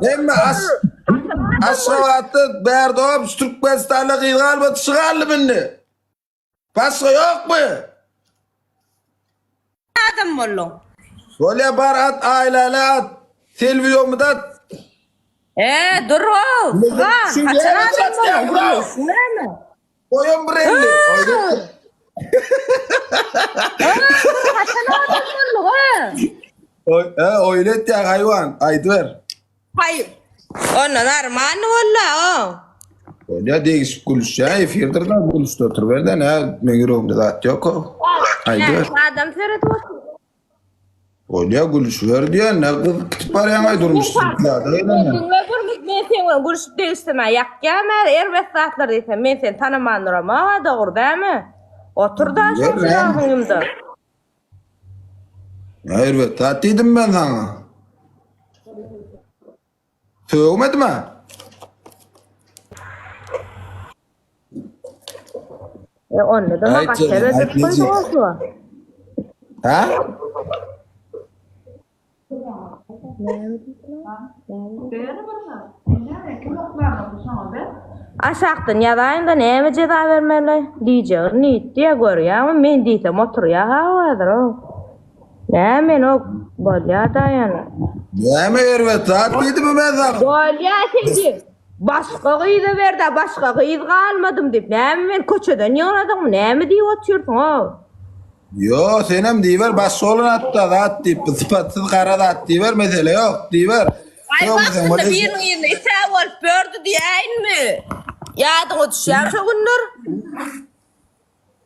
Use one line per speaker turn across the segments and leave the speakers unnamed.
Hemme aş Aşgabatda bärde obş Türkmenistanda gyz galmady şu galdy indi. Başga ýokmy?
Adam bolduň.
Bolýa bar at Aýläle at. Selbi ýomut at.
E, dur ol.
Şu
Haçan
näme
adam
satýaň,
bolduň?
bro?
Näme?
Goýam bir elli.
Haçan adam bolduň, ha?
Oý, e, oýun etýäň haýwan. Aýdyber.
Haý. Onda normal boldy, o.
Bolýa degişip gülüşýä efirdir da gülüşde oturyber-de nä meň ýüregimde zat ýok. Aýdyber.
Adam seredip otyr.
Bolýa gülüşiber diýen ne gyz gitip barýaň aý durmuş zada
Diňle Gurmuk men seň bilen gülüşip degişsem-ä ýakýam-ä erbet zatlar diýsem men seni tanaman duramok-a dogry dämi? Otur-da şol jylawyňda.
Erbet zat diýdim men saňa. Sögmedim-ä.
E onda da
Aýt
maňa
jigim,
sebedip
aýt
goýdy
nejik.
bolsa.
Ha?
Aşakdan ýazaýyň-da näme jeza bermeli diýjegini diýdi-ä görýäňmi men diýsem oturýa-ha häzir-ow. Näme men o bolýa-da ýöne.
Näme erbet zat diýdimi men saňa?
Bolýa sen diý. Başga gyza ber-dä başga gyz galmadym diýip näme meni köçeden ýygnadyňmy näme diýip otyrsyň-ow.
Ýo, senem diýiber, başga oglan atda zat diýip, sypatsyz gara zat diýiber, mesele ýok, diýiber.
Aý wagtynda biriniň yzyna itä bolup ýördi diýäýinmi? Ýadyňa düşýärmi şo günler?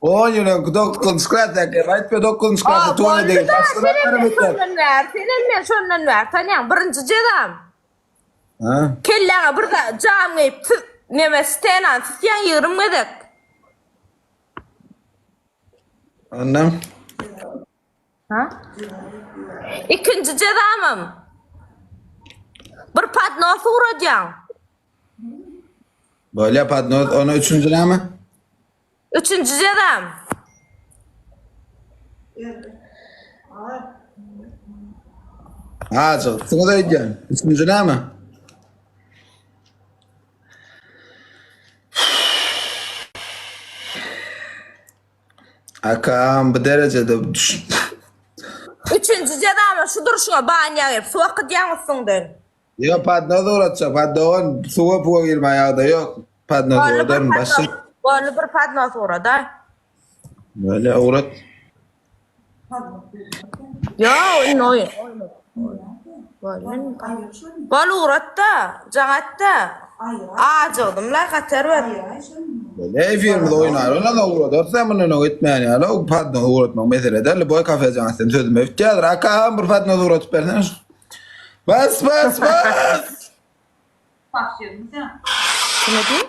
On ýyl öňki dokuzynjy klas eken, aýtma dokuzynjy klasa tuana degip,
Boldy-da, senem men şondan bäri, senem men şondan bäri tanýaň, birinji jezam.
Ha?
Kelläňe bir jam geýip, neme stenany süsýäň 20 gezek.
Ondan.
Ha? Ikinji jezamam. Bir podnos ugradýaň.
Bolýa podnos, ona üçünji näme?
Üçünji jezam.
Ajygsyňyz öýdýän. Üçünji näme? Akam bu derejede düş.
Üçünji jezama şu durşuňa banýa girip suw akydýaň üstüňden.
Ýok padnoz ugratjak paddogan suwa puwa girmä ýagdaý ýok. Padnoz
Boldy bir
ugradaryn
padnoz.
başy.
Boldy bir padnoz ugrada.
Böyle ugrat.
Ýok indi oýun. Bol ugrat-da, jaň et-de. Ajygdym-la gaty erbet.
Böyle efirimiz oýnar olar ugradarys sen mundan öň etmeýän ýaly o padnoz ugratmak mesele däl. Boý kafe jaň etsem sözüme bitýär. Akam bir padnoz ugratyp bersene. Bas bas bas.
Kime diý?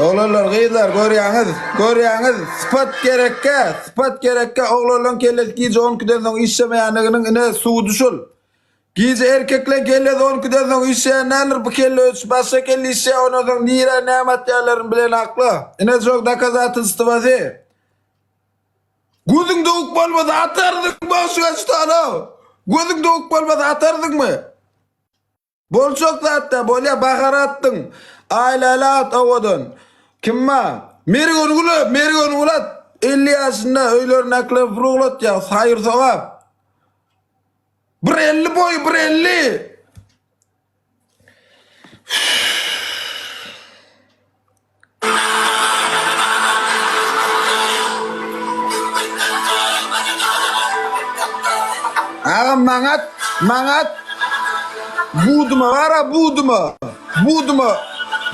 Oglanlar gyzlar görýäňiz görýäňiz sypat gerekkä sypat gerekkä oglanlaň kellesi gije on ikiden soň işlemeýänliginiň ine sudy şul. Gije erkekleň kellesi on ikiden soň işleýän däldir bu kelle öçüp başga kelle işleýär ondan soň nirä näme atýanlaryny bilenakla. Ine şol dokazatelstwasy. Gözüň döwük bolmasa atardyň başyňa şu tana. Gözüň döwük bolmasa atardyňmy? Boljak zatda bolýa Bahar atdyň. Aýläle at owadan. Kim bar? Mergen gul, Mergen gul at. 50 ýaşynda öýlerindäkiler pul ugratýar. Haýyr sogap. 1.50 boýy 1.50. Agam maňa at, maňa at. Buduma bara buduma. Buduma.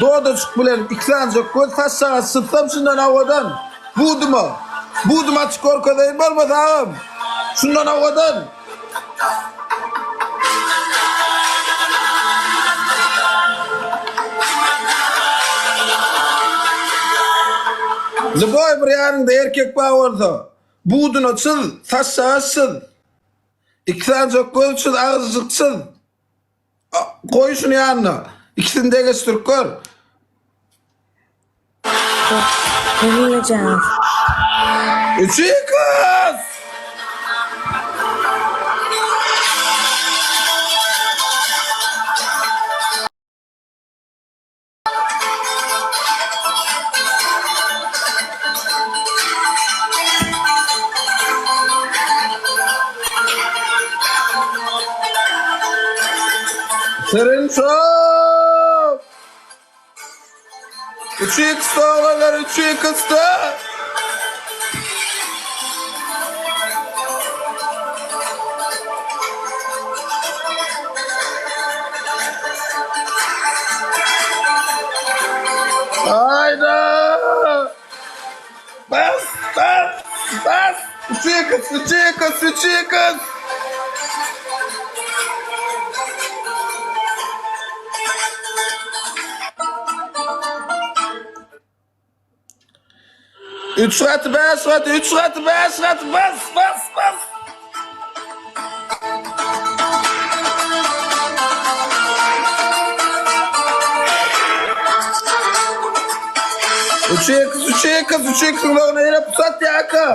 Dodajyk bilen iki sanjak göz saçjagaz çyzsam şundan owadan. Buduma. Buduma açyp görkezeýin bolmasa agam. Şundan owadan. Lüboý bir ýanyňda erkek bar bolsa, buduna çyz, saçjagaz çyz. Iki sanjak göz çyz, agzyjyk çyz. Goý şuny ýanyna. Ikisini deňeşdirip gör. Üçi kız. Şirin şov. 3x oglanlar 3x-da. Hayda! Bas, bas, bas! 3x, 3x, 3x! Üç gat, bäş gat, üç gat, bäş gat, bas, bas, bas! Üç x, üç x, üç x ulagyny eýle pusat ýaka.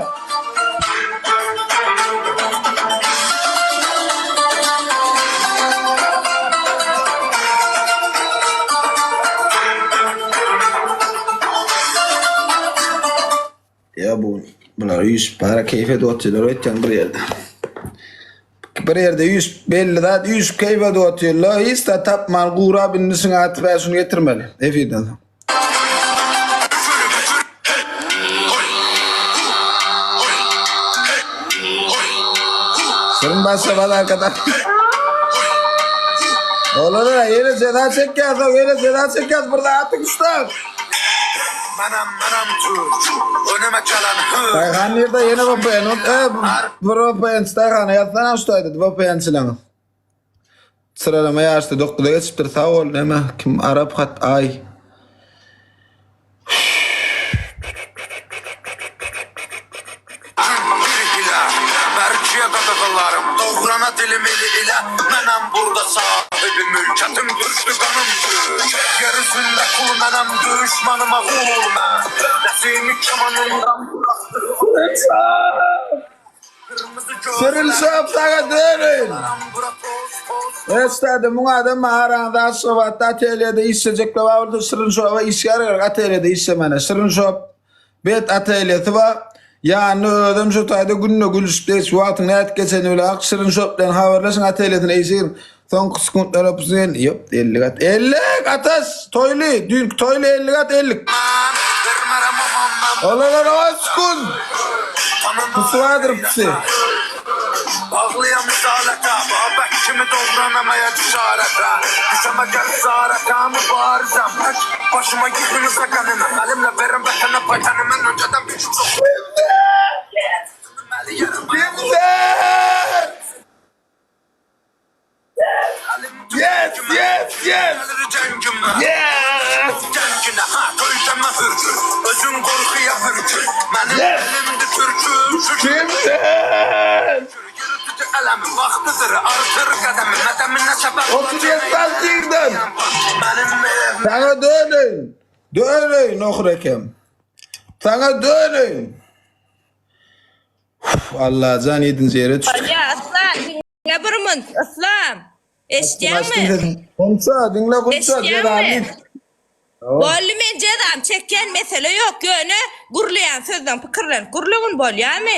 Ýa bu bular üýşüp bara keýp edip otyrlar öýtýän bir ýerde. Bir ýerde üýşüp belli zat üýşüp keýp edip otyrlar. Hiç zat tapman gurap indi şuňa atyp bä şuny getirmeli efirden soň. Şirin başla bal arkadan. Olara ýene jeza çekýäs, ýene jeza çekýäs bir zat atyň usta.
Manam manam türk Önüme gelen hür
Daýhan nirde ýene VPN e bir VPN Daýhana ýazsana şu taýda VPN çylaňyz. Syralama ýaşda 9-a geçipdir sag bol näme kim arap hat aý.
Bir hile Berkiye dadagalarım Doğrana dilim eli ile Menem burada sahibi mülketim Türklü kanım Türk Yeryüzünde kul menem Düşmanıma kul men Nesimi kemanından bıraktı Kırmızı
Sürül
gözler
şap sana dönün.
Bura toz toz
Esnedi muň adam araňda Aşgabatda atelýede işlejekler bar bolsa Şirin şoba işgär gerek atelýede işlemene. Şirin şop bet atelýesi bar. Ýanynda özem şu taýda günde gülüşip degişip wagtyň nädip geçenini bileňok. Şirin şop bilen habarlaşyň atelýesine işe giriň. Soňky sekuntlara pusu geldi. Ýok 50 gat. 50 ataş toýly düýnki toýly 50 gat 50.
Ben Vermerem aman ben
Olar 10 sekund. Pusu bardyr pusu.
Bağlıyam risalete Babək kimi doğranamaya cesarete Düşəmə gəl zarete Mübarizəm pek Başıma yıkınıza qənimi Əlimlə verin vətənə paytəni Mən öncədən bir çox
Kimse!
Əlim
Yes, yes, yes.
Gəlir cəngimə
Yes!
Cənginə ha Döyüşəmə hürkür Özün qorxuya hürkür Mənim
Yes!
elimdir türkür
Kimse!
Yürütücü ələmi Vaxtıdır artır qədəmi Mədəminə səbəb
37 saat
Mənim evim
Sana dönün. Dönün ohurekem. Sana dönün. Uf, Allah can yedinci yere düştük.
Ya Islam diňle bir munt Islam. Eşitýäňmi?
Konuşa, dinle konuşa.
Eşitýäňmi? Bolly men jezam çekýän mesele ýok ýöne gürleýän sözden pikirlenip gürlegin bolýamy?